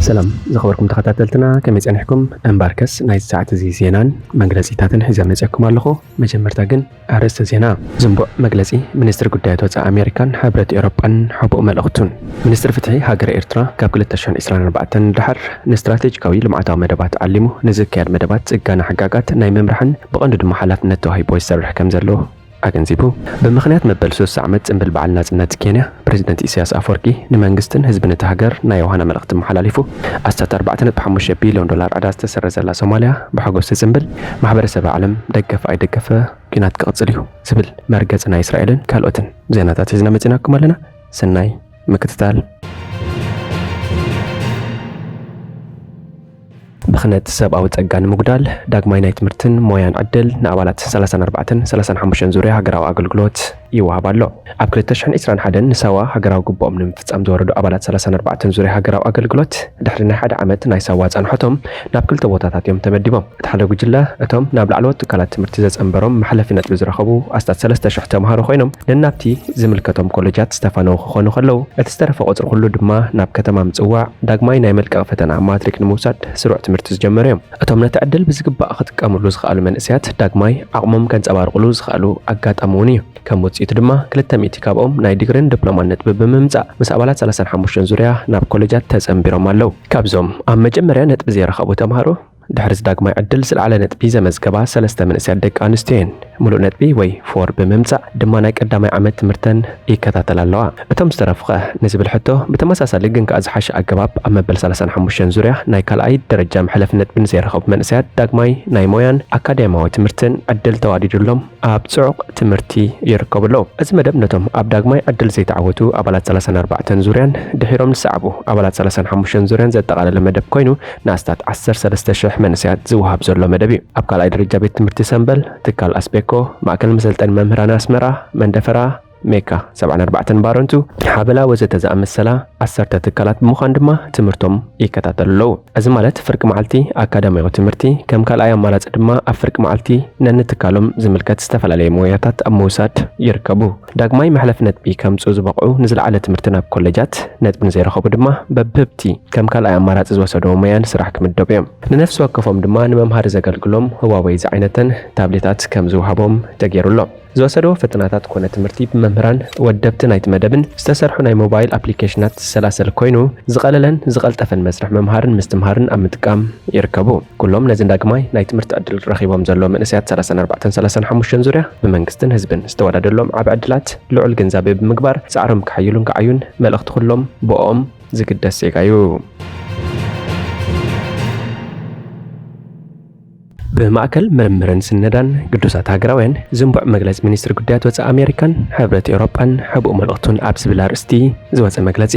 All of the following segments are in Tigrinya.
ሰላም ዝኸበርኩም ተኸታተልትና፣ ከመይ ጸኒሕኩም? እምባርከስ ናይዚ ሰዓት እዚ ዜናን መግለጺታትን ሒዘ መጺኣኩም ኣለኹ። መጀመርታ ግን ኣርእስተ ዜና። ዝንቡዕ መግለጺ ሚኒስትሪ ጉዳያት ወጻኢ ኣሜሪካን ሕብረት ኤውሮጳን ሕቡእ መልእኽቱን። ሚኒስትሪ ፍትሒ ሃገረ ኤርትራ ካብ ክልተ ሽሕን ዕስራን ኣርባዕተን ንደሓር ንስትራቴጂካዊ ልምዓታዊ መደባት ዓሊሙ ንዝካየድ መደባት ጽገና ሕጋጋት ናይ ምምራሕን ብቐንዱ ድማ ሓላፍነት ተዋሂቦ ይሰርሕ ከም ዘሎ ኣገንዚቡ። ብምኽንያት መበል ሶስት ዓመት ጽምብል በዓል ናጽነት ኬንያ፣ ፕሬዚደንት ኢሳያስ ኣፈወርቂ ንመንግስትን ህዝብን እታ ሃገር ናይ ዮሃና መልእኽቲ መሓላሊፉ። ኣስታት ኣርባዕተ ነጥቢ ሓሙሽተ ቢልዮን ዶላር ዕዳ ዝተሰረዘላ ሶማልያ ብሓጎስ ትጽምብል። ማሕበረሰብ ዓለም ደገፈ ኣይደገፈ ኲናት ክቕጽል እዩ ዝብል መርገጺ ናይ እስራኤልን ካልኦትን ዜናታት ሒዝና መጺናኩም ኣለና። ሰናይ ምክትታል። ብኽነት ሰብኣዊ ጸጋ ንምጉዳል ዳግማይ ናይ ትምህርትን ሞያን ዕድል ንኣባላት ሰላሳን ኣርባዕተን ሰላሳን ሓሙሽተን ዙርያ ሃገራዊ ኣገልግሎት ይወሃብ ኣሎ። ኣብ ክልተ ሽሕን ዕስራን ሓደን ንሳዋ ሃገራዊ ግቡኦም ንምፍጻም ዝወረዱ ኣባላት ሰላሳን ኣርባዕተን ዙርያ ሃገራዊ ኣገልግሎት ድሕሪ ናይ ሓደ ዓመት ናይ ሳዋ ጻንሖቶም ናብ ክልተ ቦታታት እዮም ተመዲቦም። እቲ ሓደ ጉጅለ እቶም ናብ ላዕለዎት ትካላት ትምህርቲ ዘጸንበሮም መሕለፊ ነጥቢ ዝረኸቡ ኣስታት ሰለስተ ሽሕ ተምሃሮ ኮይኖም ነናብቲ ዝምልከቶም ኮሌጃት ዝተፋነዉ ክኾኑ ከለዉ እቲ ዝተረፈ ቁጽሪ ኩሉ ድማ ናብ ከተማ ምጽዋዕ ዳግማይ ናይ መልቀቕ ፈተና ማትሪክ ንምውሳድ ስሩዕ ትምህርቲ ዝጀመሩ እዮም። እቶም ነቲ ዕድል ብዝግባእ ክጥቀምሉ ዝኸኣሉ መንእሰያት ዳግማይ ዓቕሞም ከንጸባርቑሉ ዝኸኣሉ ኣጋጣሚ እውን እዩ። ከም ውጽኢቱ ድማ ክልተ ሚእቲ ካብኦም ናይ ዲግሪን ዲፕሎማን ነጥቢ ብምምጻእ ምስ ኣባላት ሰላሳን ሓሙሽተን ዙርያ ናብ ኮሌጃት ተጸንቢሮም ኣለዉ። ካብዞም ኣብ መጀመርያ ነጥቢ ዘይረኸቡ ተምሃሮ ድሕሪ እዚ ዳግማይ ዕድል ዝለዓለ ነጥቢ ዘመዝገባ ሰለስተ መንእሰያት ደቂ ኣንስትዮ እየን። ምሉእ ነጥቢ ወይ ፎር ብምምጻእ ድማ ናይ ቀዳማይ ዓመት ትምህርተን ይከታተላ ኣለዋ። እቶም ዝተረፉኸ ንዝብል ሕቶ ብተመሳሳሊ ግን ከኣ ዝሓሸ ኣገባብ ኣብ መበል ሰላሳን ሓሙሽተን ዙርያ ናይ ካልኣይ ደረጃ መሕለፊ ነጥቢ ንዘይረኸቡ መንእሰያት ዳግማይ ናይ ሞያን ኣካዳሚያዊ ትምህርትን ዕድል ተዋዲዱሎም ኣብ ጽዑቕ ትምህርቲ ይርከቡ ኣለዉ። እዚ መደብ ነቶም ኣብ ዳግማይ ዕድል ዘይተዓወቱ ኣባላት ሰላሳን ኣርባዕተን ዙርያን ድሒሮም ዝሰዕቡ ኣባላት ሰላሳን ሓሙሽተን ዙርያን ዘጠቓለለ መደብ ኮይኑ ንኣስታት ዓሰርተ ሰለስተ ሽሕ መንእሰያት ዝወሃብ ዘሎ መደብ እዩ። ኣብ ካልኣይ ደረጃ ቤት ትምህርቲ ሰምበል፣ ትካል ኣስቤኮ፣ ማእከል መሰልጠኒ መምህራን ኣስመራ፣ መንደፈራ፣ ሜካ ሰብዓን ኣርባዕተን ባረንቱ፣ ሓበላ ወዘተ ዝኣመሰላ ዓሰርተ ትካላት ብምዃን ድማ ትምህርቶም ይከታተሉ ኣለዉ። እዚ ማለት ፍርቂ መዓልቲ ኣካዳሚያዊ ትምህርቲ፣ ከም ካልኣይ ኣማራጺ ድማ ኣብ ፍርቂ መዓልቲ ነንትካሎም ዝምልከት ዝተፈላለየ ሞያታት ኣብ ምውሳድ ይርከቡ። ዳግማይ መሕለፊ ነጥቢ ከምጽኡ ዝበቕዑ ንዝለዓለ ትምህርቲ ናብ ኮሌጃት፣ ነጥቢ ንዘይረኸቡ ድማ በብህብቲ ከም ካልኣይ ኣማራጺ ዝወሰድዎ ሞያን ስራሕ ክምደቡ እዮም። ንነፍሲ ወከፎም ድማ ንመምሃሪ ዘገልግሎም ህዋወይ ዝዓይነተን ታብሌታት ከም ዝወሃቦም ተገይሩ ኣሎ። ዝወሰድዎ ፈተናታት ኮነ ትምህርቲ ብመምህራን ወደብቲ ናይቲ መደብን ዝተሰርሑ ናይ ሞባይል ኣፕሊኬሽናት ዝሰላሰል ኮይኑ፣ ዝቐለለን ዝቐልጠፈን መስርሕ ምምሃርን ምስትምሃርን ኣብ ምጥቃም ይርከቡ። ኩሎም ነዚ ዳግማይ ናይ ትምህርቲ ዕድል ረኺቦም ዘለዉ መንእሰያት ሰላሳን ኣርባዕተን ሰላሳን ሓሙሽተን ዙርያ ብመንግስትን ህዝብን ዝተወዳደሎም ዓቢ ዕድላት ልዑል ግንዛቤ ብምግባር ጻዕሮም ከሐይሉን ከዓዩን መልእኽቲ ኩሎም ብኦም ዝግደስ ዜጋ እዩ። ብማእከል ምርምርን ስነዳን ግዱሳት ሃገራውያን ዝንቡዕ መግለጺ ሚኒስትሪ ጉዳያት ወጻኢ ኣሜሪካን ሕብረት ኤውሮጳን ሕቡእ መልእኽቱን ኣብ ዝብል ኣርእስቲ ዝወጸ መግለጺ።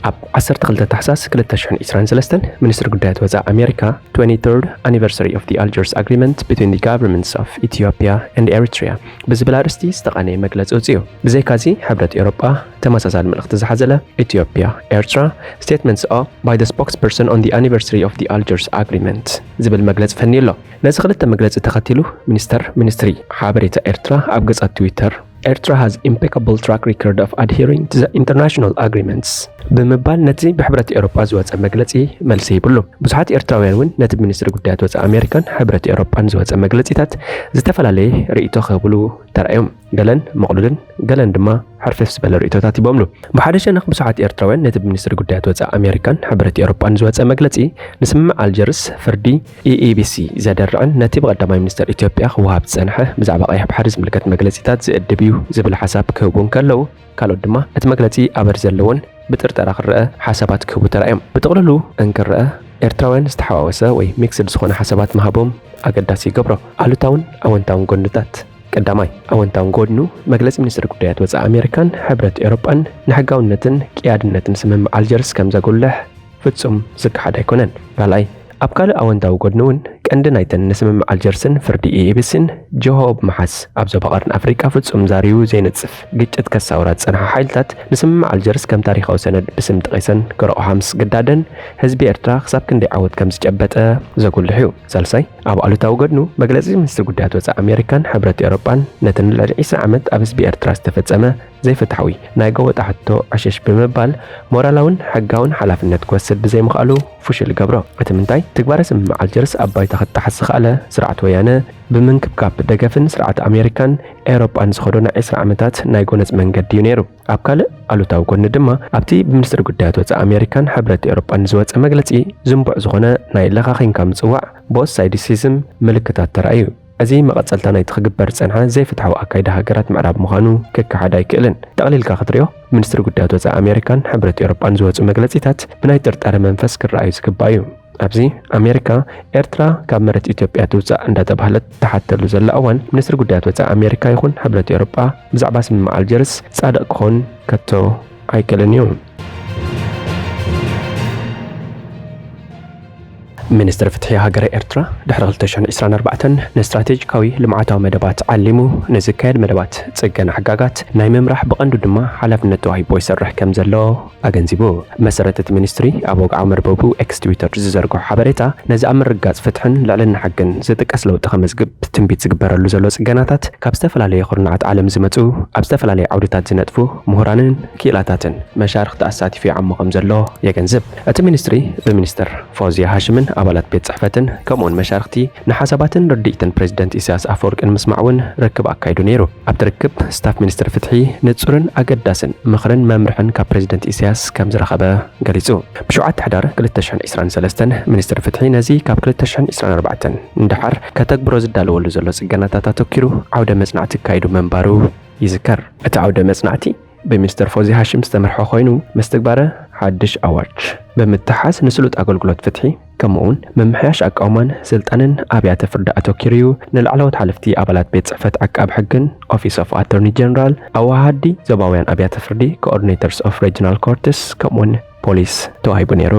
ኣብ ዓሰርተ ክልተ ታሕሳስ ክልተ ሽሕን ዕስራን ሰለስተን ሚኒስትሪ ጉዳያት ወጻኢ ኣሜሪካ twenty-third anniversary of the Algiers Agreement between the governments of Ethiopia and Eritrea ብዝብል ኣርእስቲ ዝተቓነየ መግለጺ ኣውጺኡ። ብዘይካዚ ሕብረት ኤውሮጳ ተመሳሳሊ መልእኽቲ ዝሓዘለ ኢትዮጵያ ኤርትራ statements of by the spokesperson on the anniversary of the Algiers Agreement ዝብል መግለጺ ፈንዩ ኣሎ። ነዚ ክልተ መግለጺ ተኸቲሉ ሚኒስተር ሚኒስትሪ ሓበሬታ ኤርትራ ኣብ ገጻት ትዊተር Ertra has impeccable track record of adhering to the international agreements ብምባል ነቲ ብሕብረት ኤውሮጳ ዝወጸ መግለጺ መልሲ ሂብሉ። ብዙሓት ኤርትራውያን እውን ነቲ ብሚኒስትሪ ጉዳያት ወጻኢ ኣሜሪካን ሕብረት ኤውሮጳን ዝወጸ መግለጺታት ዝተፈላለየ ርእይቶ ክህብሉ ተራእዮም። ገለን ምቕሉልን ገለን ድማ ሕርፍፍ ዝበለ ርእይቶታት ሂቦምሉ። ብሓደ ሸነኽ ብዙሓት ኤርትራውያን ነቲ ብሚኒስትሪ ጉዳያት ወጻኢ ኣሜሪካን ሕብረት ኤውሮጳን ዝወጸ መግለጺ ንስምምዕ ኣልጀርስ ፍርዲ ኢ ኢ ቢ ሲ ዘደርዕን ነቲ ብቐዳማይ ሚኒስተር ኢትዮጵያ ክወሃብ ዝጸንሐ ብዛዕባ ቀይሕ ባሕሪ ዝምልከት መግለጺታት ዝእድብ እዩ ዝብል ሓሳብ ክህቡ እንከለዉ፣ ካልኦት ድማ እቲ መግለጺ ኣበር ዘለዎን ብጥርጠራ ክረአ ሓሳባት ክህቡ ተራእዮም። ብጥቕልሉ እንክረአ ኤርትራውያን ዝተሓዋወሰ ወይ ሚክስድ ዝኾነ ሓሳባት ምሃቦም ኣገዳሲ ይገብሮ፣ ኣሉታውን ኣወንታውን ጎንታት። ቀዳማይ፣ ኣወንታዊ ጎድኑ፣ መግለጺ ሚኒስትሪ ጉዳያት ወጻኢ ኣሜሪካን ሕብረት ኤውሮጳን ንሕጋውነትን ቅያድነትን ስምምዕ ኣልጀርስ ከም ዘጉልሕ ፍጹም ዝከሓድ ኣይኮነን። ካልኣይ፣ ኣብ ካልእ ኣወንታዊ ጎድኑ እውን እንዲ ናይተን ንስምምዕ ኣልጀርስን ፍርዲ ኢኤቢሲን ጆሆ ብምሓዝ ኣብ ዞባ ቀርኒ ኣፍሪቃ ፍጹም ዛርዩ ዘይነጽፍ ግጭት ከሳውራ ዝጸንሓ ሓይልታት ንስምምዕ ኣልጀርስ ከም ታሪኻዊ ሰነድ ብስም ጠቒሰን ክረቑሓ ምስ ግዳደን ህዝቢ ኤርትራ ክሳብ ክንደይ ዓወት ከም ዝጨበጠ ዘጉልሕ እዩ። ሳልሳይ፣ ኣብ ኣሉታዊ ጎድኑ መግለጺ ሚኒስትሪ ጉዳያት ወጻኢ ኣሜሪካን ሕብረት ኤውሮጳን ነተን ልዕሊ ዕስራ ዓመት ኣብ ህዝቢ ኤርትራ ዝተፈጸመ ዘይፍትሓዊ ናይ ጎበጣ ሕቶ ዕሽሽ ብምባል ሞራላውን ሕጋውን ሓላፍነት ክወስድ ብዘይምኽኣሉ ፍሹል ይገብሮ። እቲ ምንታይ ትግባረ ስምምዕ ኣልጀርስ ኣብ ባይታ ክጠሓስ ዝኸኣለ ስርዓት ወያነ ብምንክብካብ ደገፍን ስርዓት ኣሜሪካን ኤውሮጳን ዝኸዶ ናይ ዕስራ ዓመታት ናይ ጎነጽ መንገዲ እዩ ነይሩ። ኣብ ካልእ ኣሉታዊ ጎኒ ድማ ኣብቲ ብሚኒስትሪ ጉዳያት ወጻኢ ኣሜሪካን ሕብረት ኤውሮጳን ዝወጸ መግለጺ ዝንቡዕ ዝኾነ ናይ ለኻኺንካ ምጽዋዕ ቦስ ሳይድሲዝም ምልክታት ተራእዩ። እዚ መቐጸልታ ናይቲ ክግበር ዝጸንሐ ዘይፍትሓዊ ኣካይዳ ሃገራት ምዕራብ ምዃኑ ክከሓድ ኣይክእልን። ጠቕሊልካ ክትሪኦ፣ ሚኒስትሪ ጉዳያት ወጻኢ ኣሜሪካን ሕብረት ኤውሮጳን ዝወጹ መግለጺታት ብናይ ጥርጣረ መንፈስ ክረኣዩ ዝግባእ እዩ። ኣብዚ ኣሜሪካ ኤርትራ ካብ መሬት ኢትዮጵያ ትውጻእ እንዳተባህለት ትሓተሉ ዘላ እዋን፣ ሚኒስትሪ ጉዳያት ወጻኢ ኣሜሪካ ይኹን ሕብረት ኤውሮጳ ብዛዕባ ስምምዕ ኣልጀርስ ጻድቕ ክኾን ከቶ ኣይክእልን እዩ። ሚኒስትሪ ፍትሒ ሃገረ ኤርትራ ድሕሪ ክልተ ሽሕን ዕስራን ኣርባዕተን ንስትራቴጂካዊ ልምዓታዊ መደባት ዓሊሙ ንዝካየድ መደባት ጽገና ሕጋጋት ናይ ምምራሕ ብቐንዱ ድማ ሓላፍነት ተዋሂብዎ ይሰርሕ ከም ዘሎ ኣገንዚቡ። መሰረት እቲ ሚኒስትሪ ኣብ ወግዓዊ መርበቡ ኤክስ ትዊተር ዝዘርግሖ ሓበሬታ፣ ነዚ ኣብ ምርግጋጽ ፍትሕን ልዕልና ሕግን ዝጥቀስ ለውጢ ከመዝግብ ትንቢት ዝግበረሉ ዘሎ ጽገናታት ካብ ዝተፈላለዩ ኩርናዓት ዓለም ዝመጹ ኣብ ዝተፈላለዩ ዓውድታት ዝነጥፉ ምሁራንን ክኢላታትን መሻርኽቲ ኣሳቲፉ ይዓሞ ከም ዘሎ የገንዝብ። እቲ ሚኒስትሪ ብሚኒስትር ፎዝያ ሃሽምን ኣባላት ቤት ጽሕፈትን ከምኡውን መሻርኽቲ ንሓሳባትን ርድኢትን ፕሬዚደንት ኢሳያስ ኣፈወርቂ ንምስማዕ እውን ርክብ ኣካይዱ ነይሩ። ኣብቲ ርክብ ስታፍ ሚኒስትሪ ፍትሒ ንጹርን ኣገዳስን ምኽርን መምርሕን ካብ ፕሬዚደንት ኢሳያስ ከም ዝረኸበ ገሊጹ። ብሸውዓተ ሕዳር ክልተ ሽሕን ዕስራን ሰለስተን ሚኒስትሪ ፍትሒ ነዚ ካብ ክልተ ሽሕን ዕስራን ኣርባዕተን ንደሓር ከተግብሮ ዝዳለወሉ ዘሎ ጽገናታት ኣተኪሩ ዓውደ መጽናዕቲ ኣካይዱ ምንባሩ ይዝከር። እቲ ዓውደ መጽናዕቲ ብሚኒስትር ፎዚ ሃሽም ዝተመርሐ ኮይኑ፣ ምስትግባረ ሓድሽ ኣዋጅ ብምትሓዝ ንስሉጥ ኣገልግሎት ፍትሒ፣ ከምኡውን ምምሕያሽ ኣቃውማን ስልጣንን ኣብያተ ፍርዲ ኣተኪሩ እዩ። ንላዕለዎት ሓለፍቲ ኣባላት ቤት ጽሕፈት ዓቃቢ ሕግን ኦፊስ ኦፍ ኣቶርኒ ጀነራል ኣዋሃዲ ዞባውያን ኣብያተ ፍርዲ፣ ኮኦርዲኔተርስ ኦፍ ሬጅናል ኮርትስ፣ ከምኡውን ፖሊስ ተዋሂቡ ነይሩ።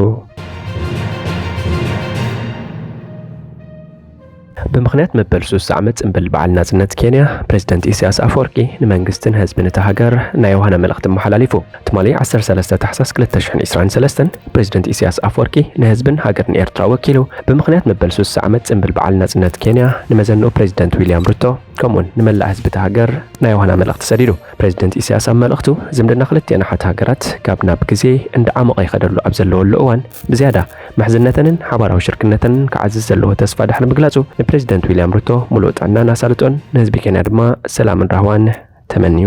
ብምኽንያት መበል ሱሳ ዓመት ጽምብል በዓል ናጽነት ኬንያ፣ ፕሬዚደንት ኢሳያስ ኣፈወርቂ ንመንግስትን ህዝብን እታ ሃገር ናይ ዮሃና መልእኽቲ ኣመሓላሊፉ። ትማሊ ዓሰርተ ሰለስተ ታሕሳስ ክልተ ሽሕን ዕስራን ሰለስተን፣ ፕሬዚደንት ኢሳያስ ኣፈወርቂ ንህዝብን ሃገርን ኤርትራ ወኪሉ፣ ብምኽንያት መበል ሱሳ ዓመት ጽምብል በዓል ናጽነት ኬንያ፣ ንመዘንኡ ፕሬዚደንት ዊልያም ሩቶ፣ ከምኡውን ንመላእ ህዝቢ እታ ሃገር ናይ ዮሃና መልእኽቲ ሰዲዱ። ፕሬዚደንት ኢሳያስ ኣብ መልእኽቱ፣ ዝምድና ክልቲኣን ኣሓት ሃገራት ካብ ናብ ግዜ እንዳዓሞቐ ይኸደሉ ኣብ ዘለወሉ እዋን፣ ብዝያዳ ምሕዝነተንን ሓባራዊ ሽርክነተንን ክዓዝዝ ዘለዎ ተስፋ ድሕሪ ምግላጹ፣ ንፕሬዚደንት ዊልያም ሩቶ ምሉእ ጥዕናን ኣሳልጦን፣ ንህዝቢ ኬንያ ድማ ሰላምን ራህዋን ተመንዩ።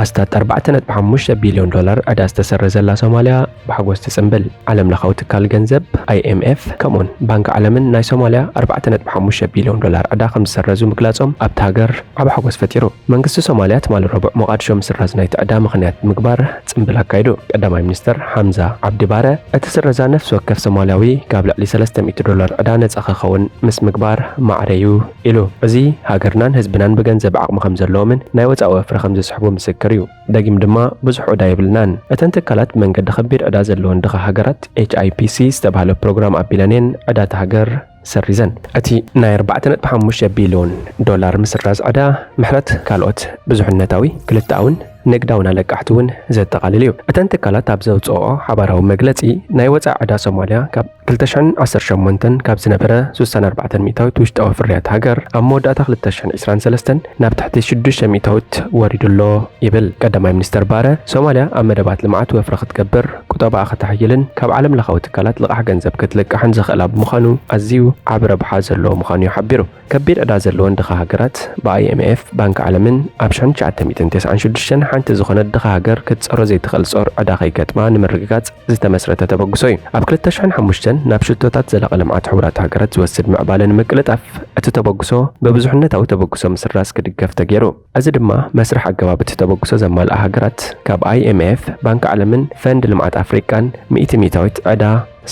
ኣስታት ኣርባዕተ ነጥቢ ሓሙሽተ ቢልዮን ዶላር ዕዳ ዝተሰረዘላ ሶማልያ ብሓጎስ ትጽምብል። ዓለም ለኻዊ ትካል ገንዘብ፣ ኣይ ኤም ኤፍ፣ ከምኡውን ባንክ ዓለምን ናይ ሶማልያ ኣርባዕተ ነጥቢ ሓሙሽተ ቢልዮን ዶላር ዕዳ ከም ዝሰረዙ ምግላጾም ኣብታ ሃገር ዓቢ ሓጎስ ፈጢሩ። መንግስቲ ሶማልያ ትማሊ ረቡዕ ሞቓድሾ ምስራዝ ናይቲ ዕዳ ምኽንያት ምግባር ጽምብል ኣካይዱ። ቀዳማይ ሚኒስተር ሓምዛ ዓብዲ ባረ፣ እቲ ስረዛ ነፍሲ ወከፍ ሶማልያዊ ካብ ልዕሊ ሰለስተ ሚእቲ ዶላር ዕዳ ነጻ ክኸውን ምስ ምግባር ማዕረ እዩ ኢሉ። እዚ ሃገርናን ህዝብናን ብገንዘብ ዓቕሚ ከም ዘለዎምን ናይ ወጻኢ ወፍሪ ከም ዝስሕቡ ምስክር እዩ። ደጊም ድማ ብዙሕ ዕዳ የብልናን። እተን ትካላት ብመንገዲ ከቢድ ዕዳ ዘለወን ድኻ ሃገራት ኤች ኣይ ፒ ሲ ዝተባህለ ፕሮግራም ኣቢለን እየን ዕዳ እታ ሃገር ሰሪዘን። እቲ ናይ ኣርባዕተ ነጥቢ ሓሙሽተ ቢልዮን ዶላር ምስራዝ ዕዳ ምሕረት ካልኦት ብዙሕነታዊ፣ ክልተኣውን ንግዳውን ኣለቃሕቲ እውን ዘጠቓልል እዩ። እተን ትካላት ኣብ ዘውፅኦ ሓባራዊ መግለፂ፣ ናይ ወፃኢ ዕዳ ሶማልያ ካብ ክልተ ሽሕን ዓሰርተ ሸሞንተን ካብ ዝነበረ ሱሳን ኣርባዕተን ሚእታዊት ውሽጣዊ ፍርያት ሃገር ኣብ መወዳእታ ክልተ ሽሕን ዕስራን ሰለስተን ናብ ትሕቲ ሽዱሽተ ሚእታዊት ወሪዱ ኣሎ ይብል ቀዳማይ ሚኒስተር ባረ። ሶማልያ ኣብ መደባት ልምዓት ወፍሪ ክትገብር፣ ቁጠባኣ ከተሐይልን ካብ ዓለም ለኻዊ ትካላት ልቓሕ ገንዘብ ክትልቃሕን ዘኽእላ ብምዃኑ ኣዝዩ ዓቢ ረብሓ ዘለዎ ምዃኑ እዩ ሓቢሩ። ከቢድ ዕዳ ዘለወን ድኻ ሃገራት ብ ኣይ ኤም ኤፍ፣ ባንክ ዓለምን ኣብ ሽሕን ትሽዓተ ሚእትን ተስዓን ሽዱሽተን ሓንቲ ዝኾነት ድኻ ሃገር ክትጸሮ ዘይትኽእል ጾር ዕዳ ከይገጥማ ንምርግጋጽ ዝተመስረተ ተበግሶ እዩ። ኣብ ክልተ ሽሕን ሓሙሽተን ናብ ሽቶታት ዘላቒ ልምዓት ሕቡራት ሃገራት ዝወስድ ምዕባለ ንምቅልጣፍ እቲ ተበግሶ ብብዙሕነታዊ ተበግሶ ምስራዝ ክድገፍ ተገይሩ። እዚ ድማ መስርሕ ኣገባብ እቲ ተበግሶ ዘማልኣ ሃገራት ካብ ኣይ ኤም ኤፍ፣ ባንክ ዓለምን ፈንድ ልምዓት ኣፍሪቃን ሚእቲ ሚእታዊት ዕዳ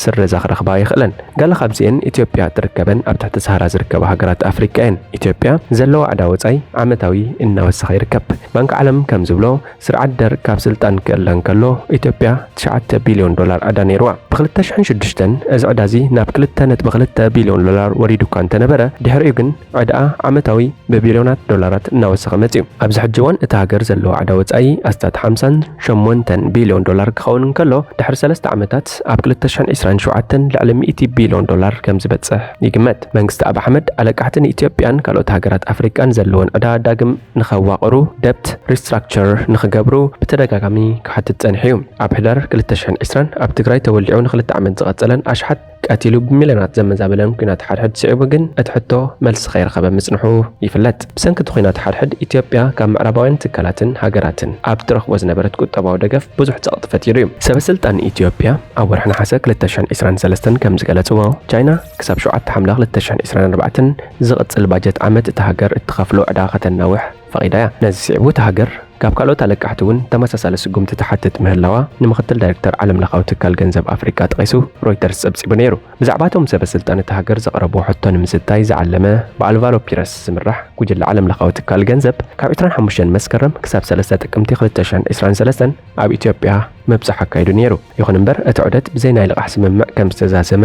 ስረዛ ክረኽባ ኣይኽእለን። ገለ ካብዚኤን ኢትዮጵያ ትርከበን ኣብ ትሕቲ ሰሃራ ዝርከባ ሃገራት ኣፍሪቃ እየን። ኢትዮጵያ ዘለዋ ዕዳ ወጻኢ ዓመታዊ እናወሰኸ ይርከብ። ባንክ ዓለም ከም ዝብሎ፣ ስርዓት ደርግ ካብ ስልጣን ክእለ እንከሎ ኢትዮጵያ ትሽዓተ ቢልዮን ዶላር ዕዳ ነይርዋ። ብ ክልተ ሽሕን ሽዱሽተን እዚ ዕዳ እዚ ናብ ክልተ ነጥቢ ክልተ ቢልዮን ዶላር ወሪዱ እኳ እንተነበረ፣ ድሕሪኡ ግን ዕዳኣ ዓመታዊ ብቢልዮናት ዶላራት እናወሰኸ መጺኡ። ኣብዚ ሕጂ እዋን እታ ሃገር ዘለዋ ዕዳ ወጻኢ ኣስታት ሓምሳን ሸሞንተን ቢልዮን ዶላር ክኸውን እንከሎ፣ ድሕሪ ሰለስተ ዓመታት ኣብ ክልተ ሽሕን ዕስራን ሸውዓተን ልዕሊ ሚእቲ ቢልዮን ዶላር ከም ዝበጽሕ ይግመት። መንግስቲ ኣብ ኣሕመድ ኣለቃሕቲ ንኢትዮጵያን ካልኦት ሃገራት ኣፍሪቃን ዘለወን ዕዳ ዳግም ንኸዋቕሩ፣ ደብት ሪስትራክቸር ንኽገብሩ ብተደጋጋሚ ክሓትት ጸኒሑ እዩ። ኣብ ሕዳር ክልተ ሽሕን ዕስራን ኣብ ትግራይ ተወሊዑ ንክልተ ዓመት ዝቐጸለን ኣሽሓት ቀቲሉ ብሚልዮናት ዘመዛበለን ኲናት ሓድሕድ ስዒቡ ግን እቲ ሕቶ መልሲ ከይረኸበ ምጽንሑ ይፍለጥ። ብሰንኪ እቲ ኲናት ሓድሕድ ኢትዮጵያ ካብ ምዕራባውያን ትካላትን ሃገራትን ኣብ ትረኽቦ ዝነበረት ቁጠባዊ ደገፍ ብዙሕ ጸቕጢ ፈጢሩ እዩ። ሰበ ስልጣን ኢትዮጵያ ኣብ ወርሒ ነሓሰ ክልተ ሽሕን ዕስራን ሰለስተን ከም ዝገለጽዎ፣ ቻይና ክሳብ ሸውዓተ ሓምለ ክልተ ሽሕን ዕስራን ኣርባዕተን ዝቕጽል ባጀት ዓመት እታ ሃገር እትኸፍሎ ዕዳ ከተናውሕ ፈቒዳ እያ። ነዚ ስዒቡ እታ ሃገር ካብ ካልኦት ኣለቃሕቲ እውን ተመሳሳሊ ስጉምቲ ትሓትት ምህላዋ ንምክትል ዳይሬክተር ዓለም ለኻዊ ትካል ገንዘብ ኣፍሪቃ ጠቒሱ ሮይተርስ ጸብጺቡ ነይሩ። ብዛዕባ እቶም ሰበ ስልጣን እታ ሃገር ዘቕረብዎ ሕቶ ንምዝታይ ዝዓለመ ብኣልቫሮ ፒረስ ዝምራሕ ጉጅለ ዓለም ለኻዊ ትካል ገንዘብ ካብ ዕስራን ሓሙሽተን መስከረም ክሳብ ሰለስተ ጥቅምቲ ክልተ ሽሕን ዕስራን ሰለስተን ኣብ ኢትዮጵያ ምብጻሕ ኣካይዱ ነይሩ። ይኹን እምበር እቲ ዑደት ብዘይ ናይ ልቓሕ ስምምዕ ከም ዝተዛዘመ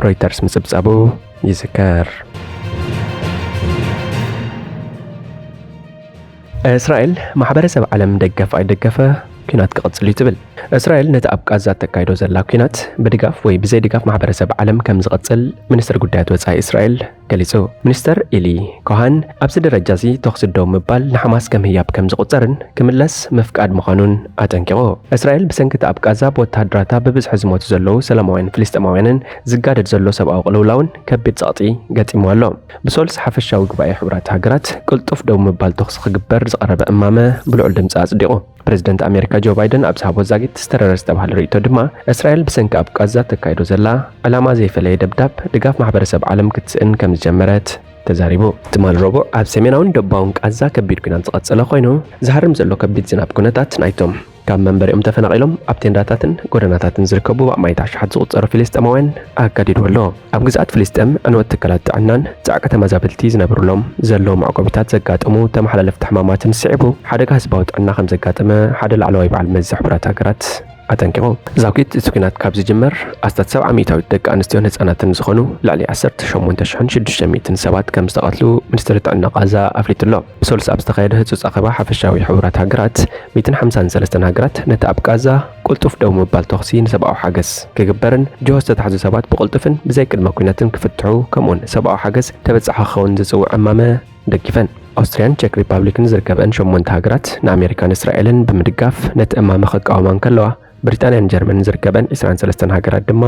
ሮይተርስ ምጽብጻቡ ይዝከር። እስራኤል ማሕበረሰብ ዓለም ደገፍ ኣይደገፈ ኲናት ክቕጽል እዩ ትብል። እስራኤል ነቲ ኣብ ቃዛ ተካይዶ ዘላ ኲናት ብድጋፍ ወይ ብዘይ ድጋፍ ማሕበረሰብ ዓለም ከም ዝቕጽል ሚኒስትር ጉዳያት ወጻኢ እስራኤል ገሊጹ። ሚኒስተር ኢሊ ኮሃን ኣብዚ ደረጃ እዚ ተኹሲ ደው ምባል ንሓማስ ከም ህያብ ከም ዝቑጸርን ክምለስ ምፍቃድ ምዃኑን ኣጠንቂቑ። እስራኤል ብሰንኪ እቲ ኣብ ቃዛ ብወተሃደራታ ብብዝሒ ዝሞቱ ዘለዉ ሰላማውያን ፍልስጤማውያንን ዝጋደድ ዘሎ ሰብኣዊ ቅልውላውን ከቢድ ጸቕጢ ገጢምዋ ኣሎ። ብሰሉስ ሓፈሻዊ ጉባኤ ሕቡራት ሃገራት ቅልጡፍ ደው ምባል ተኹሲ ክግበር ዝቐረበ እማመ ብልዑል ድምጺ ኣጽዲቑ። ፕሬዝደንት ኣሜሪካ ጆ ባይደን ኣብ ዝሃቦ ዛጊት ዝተረረ ዝተባህለ ርእይቶ ድማ፣ እስራኤል ብሰንኪ ኣብ ቃዛ ተካይዶ ዘላ ዕላማ ዘይፈለየ ደብዳብ ድጋፍ ማሕበረሰብ ዓለም ክትስእን ከም ዝጀመረት ተዛሪቡ። ትማሊ ረቡዕ ኣብ ሰሜናውን ደቡባውን ቃዛ ከቢድ ኲናት ዝቐጸለ ኮይኑ፣ ዝሃርም ዘሎ ከቢድ ዝናብ ኩነታት ናይቶም ካብ መንበሪኦም ተፈናቒሎም ኣብ ቴንዳታትን ጎደናታትን ዝርከቡ ብኣማኢት ኣሽሓት ዝቑጸሩ ፊልስጤማውያን ኣጋዲዱ ኣሎ። ኣብ ግዝኣት ፍልስጤም ዕንወት ትካላት ጥዕናን ጻዕቂ ተመዛበልቲ ዝነብሩሎም ዘለዉ መዕቆቢታት ዘጋጠሙ ተመሓላለፍቲ ሕማማትን ስዒቡ ሓደጋ ህዝባዊ ጥዕና ከም ዘጋጠመ ሓደ ላዕለዋይ በዓል መዚ ሕቡራት ሃገራት ኣጠንቂቑ። ዛጉት እቲ ኲናት ካብ ዝጅመር ኣስታት ሰብዓ ሚእታዊት ደቂ ኣንስትዮን ህጻናትን ዝኾኑ ልዕሊ ዓሰርተ ሸሞንተ ሽሕን ሽዱሽተ ሚእትን ሰባት ከም ዝተቐትሉ ሚኒስትሪ ጥዕና ቃዛ ኣፍሊጡ ኣሎ። ብሰሉስ ኣብ ዝተኻየደ ህጹጽ ኣኼባ ሓፈሻዊ ሕቡራት ሃገራት፣ ሚእትን ሓምሳን ሰለስተን ሃገራት ነቲ ኣብ ቃዛ ቅልጡፍ ደው ምባል ተኹሲ ንሰብኣዊ ሓገዝ ክግበርን ጅሆ ዝተታሕዙ ሰባት ብቕልጡፍን ብዘይ ቅድመ ኲነትን ክፍትሑ፣ ከምኡውን ሰብኣዊ ሓገዝ ተበጻሒ ክኸውን ዝጽውዕ እማመ ደጊፈን። ኣውስትርያን ቼክ ሪፓብሊክን ዝርከበን ሸሞንተ ሃገራት ንኣሜሪካን እስራኤልን ብምድጋፍ ነቲ እማመ ክቃወማ እንከለዋ፣ ብሪጣንያን ጀርመንን ዝርከበን ዕስራን ሰለስተን ሃገራት ድማ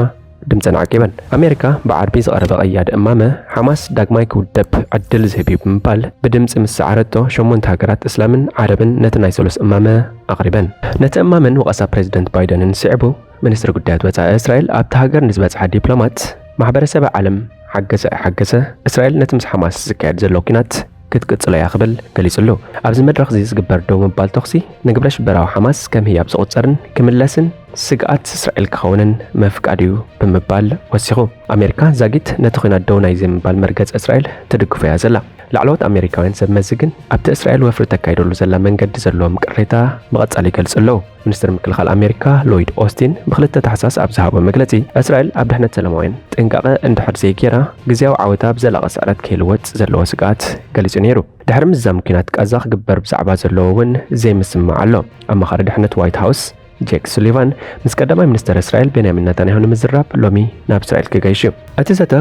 ድምጸን ዓቂበን። ኣሜሪካ ብዓርቢ ዝቐረበ ቀያዲ እማመ፣ ሓማስ ዳግማይ ክውደብ ዕድል ዝህብ እዩ ብምባል ብድምጺ ምስ ሰዓረቶ፣ ሸሞንተ ሃገራት እስላምን ዓረብን ነቲ ናይ ሰሉስ እማመ ኣቕሪበን። ነቲ እማመን ወቐሳ ፕሬዝደንት ባይደንን ስዒቡ፣ ሚኒስትሪ ጉዳያት ወጻኢ እስራኤል ኣብቲ ሃገር ንዝበጽሓ ዲፕሎማት፣ ማሕበረሰብ ዓለም ሓገዘ ኣይሓገዘ፣ እስራኤል ነቲ ምስ ሓማስ ዝካየድ ዘሎ ኲናት ክትቅጽሎ እያ ክብል ገሊጹ ኣሎ። ኣብዚ መድረኽ እዚ ዝግበር ደው ምባል ተኹሲ ንግብረ ሽበራዊ ሓማስ ከም ህያብ ዝቑጸርን ክምለስን ስግኣት እስራኤል ክኸውንን ምፍቃድ እዩ ብምባል ወሲኹ። ኣሜሪካ ዛጊት ነቲ ኲናት ደው ናይ ዘይምባል መርገጽ እስራኤል ትድግፎ እያ ዘላ። ላዕለዎት ኣሜሪካውያን ሰብ መዚ ግን ኣብቲ እስራኤል ወፍሪ ተካይደሉ ዘላ መንገዲ ዘለዎም ቅሬታ ብቐጻሊ ይገልጹ ኣለዉ። ሚኒስትር ምክልኻል ኣሜሪካ ሎይድ ኦስቲን ብክልተ ታሕሳስ ኣብ ዝሃቦ መግለጺ፣ እስራኤል ኣብ ድሕነት ሰላማውያን ጥንቃቐ እንድሕር ዘይገይራ፣ ግዝያዊ ዓወታ ብዘላቒ ስዕረት ከይልወጥ ዘለዎ ስግኣት ገሊጹ ነይሩ። ድሕሪ ምዝዛም ኲናት ቃዛ ክግበር ብዛዕባ ዘለዎ እውን ዘይምስምማዕ ኣሎ። ኣማኻሪ ድሕነት ዋይት ሃውስ ጄክ ሱሊቫን ምስ ቀዳማይ ሚኒስተር እስራኤል ቤንያሚን ናታንያሁ ንምዝራብ ሎሚ ናብ እስራኤል ክገይሽ እዩ። እቲ ዘተ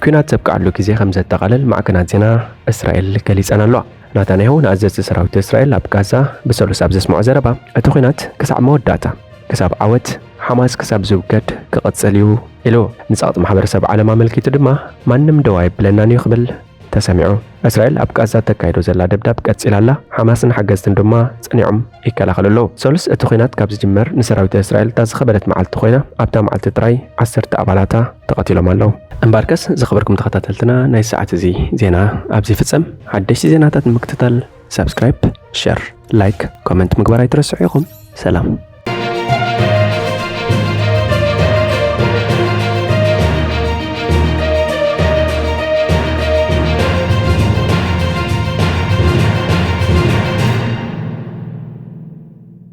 ኲናት ዘብቅዓሉ ግዜ ከም ዘጠቓልል ማዕከናት ዜና እስራኤል ገሊጸን ኣለዋ። ናታንያሁ ንኣዘዝቲ ሰራዊት እስራኤል ኣብ ጋዛ ብሰሉስ ኣብ ዘስምዖ ዘረባ፣ እቲ ኲናት ክሳዕ መወዳእታ፣ ክሳብ ዓወት፣ ሓማስ ክሳብ ዝውገድ ክቕጽል እዩ ኢሉ። ንጸቕጢ ማሕበረሰብ ዓለም ኣመልኪቱ ድማ፣ ማንም ደው ኣይብለናን እዩ ክብል ተሰሚዑ። እስራኤል ኣብ ጋዛ ተካይዶ ዘላ ደብዳብ ቀጺላ ኣላ። ሓማስን ሓገዝትን ድማ ጸኒዖም ይከላኸሉ ኣለዉ። ሰሉስ እቲ ኲናት ካብ ዝጅመር ንሰራዊት እስራኤል እታ ዝኸበደት መዓልቲ ኮይና፣ ኣብታ መዓልቲ ጥራይ ዓሰርተ ኣባላታ ተቐቲሎም ኣለዉ። እምበኣርከስ ዝኸበርኩም ተኸታተልትና፣ ናይ ሰዓት እዚ ዜና ኣብዚ ይፍጸም። ሓደሽቲ ዜናታት ንምክትታል ሳብስክራይብ፣ ሸር፣ ላይክ፣ ኮመንት ምግባር ኣይትረስዑ ኢኹም። ሰላም።